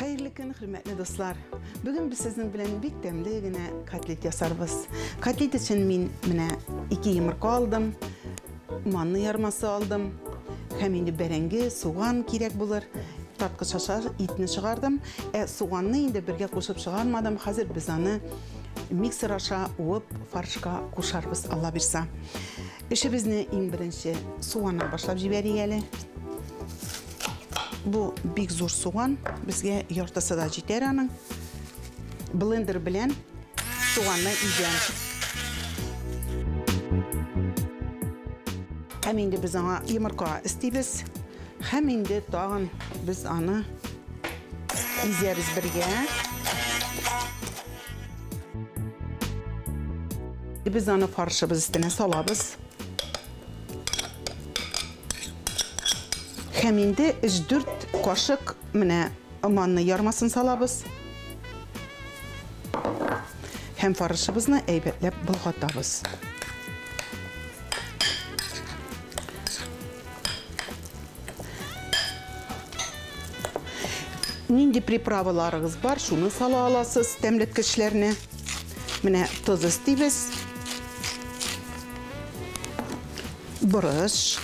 Хәерле көн, хөрмәтле дуслар. Бүген без сезнең белән бик тәмле генә котлет ясарбыз. Котлет өчен мин менә 2 йомырка алдым, манны ярмасы алдым, һәм инде бәрәңге, суган кирәк булыр. Таткыч аша итне чыгардым. Ә суганны инде бергә кушып чыгармадым. Хәзер без аны миксер аша уып фаршка кушарбыз, Алла бирса. Эшебезне иң беренче суганнан башлап җибәрик әле. Бу бик зур суган, безгә яртысы да җитәр аның. Блендер белән суганны изәм. Һәм инде без аңа йомырка өстибез. Һәм инде тагын без аны изәбез бергә. Без аны фаршыбыз өстенә салабыз. Һәм инде 3-4 кашык менә манны ярмасын салабыз. Һәм фаршыбызны әйбәтләп болгатабыз. Нинди приправаларыгыз бар, шуны сала аласыз, тәмлеткечләрне. Менә тоз өстибез. Борыч.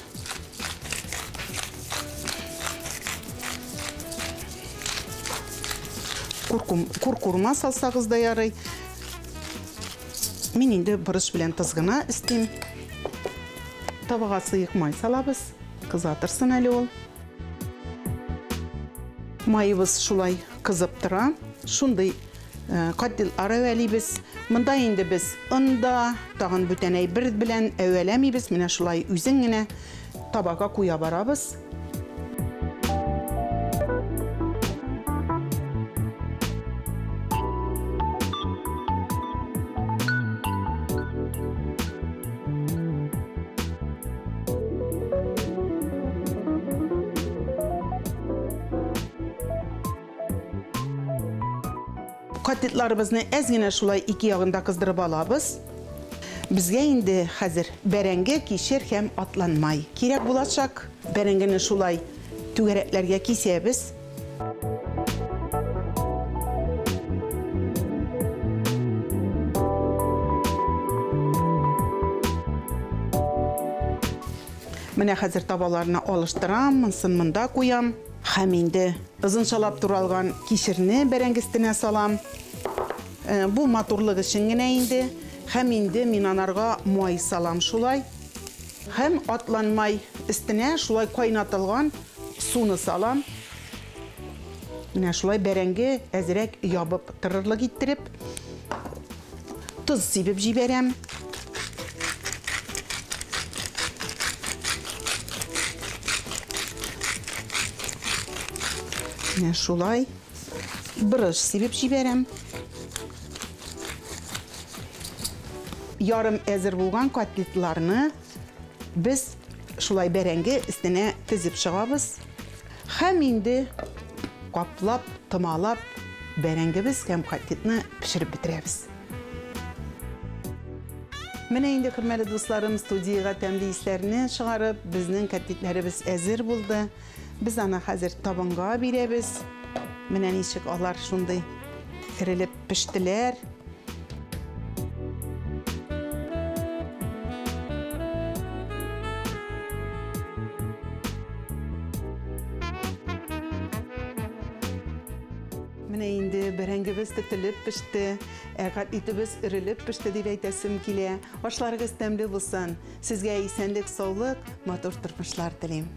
Куркурма салсагыз да ярый. Мин инде борыч белән тоз гына өстим. Табага сыек май салабыз. Кыза торсын әле ул. Майыбыз шулай кызып тора. Шундый котлетлар әвәлибез. Монда инде без он да, тагын бүтән әйбер белән әвәләмибез. Менә шулай үзен генә табага куя барабыз. Котлетларыбызны әз генә шулай ике ягында кыздырып алабыз. Безгә инде хәзер бәрәңге, кишер һәм атланмай кирәк булачак. Бәрәңгене шулай түгәрәкләргә кисәбез. Менә хәзер табаларны алыштырам, монысын монда куям. Һәм инде озынчалап туралган кишерне бәрәңге өстенә салам. Бу матурлык өчен генә инде. Һәм инде мин анарга май салам шулай. Һәм атланмай өстенә шулай кайнатылган суны салам. Менә шулай бәрәңге әзрәк ябып торырлык иттереп, тоз сибеп җибәрәм. Менә шулай борыч сибеп җибәрәм. Ярым әзер булган котлетларны без шулай бәрәңге өстенә тезеп чыгабыз. Һәм инде каплап, томалап бәрәңгебез һәм котлетны пешереп бетерәбез. Менә инде, хөрмәтле дусларым, студиягә тәмле исләрне чыгарып, безнең котлетләребез әзер булды. Без аны хәзер табынга бирәбез. Менә ничек алар шундый эрелеп пештеләр. Менә инде бәрәңгебез тетелеп пеште, ә котлетыбыз эрелеп пеште дип әйтәсем килә. Ашларыгыз тәмле булсын. Сезгә исәнлек, саулык, матур тормышлар телим.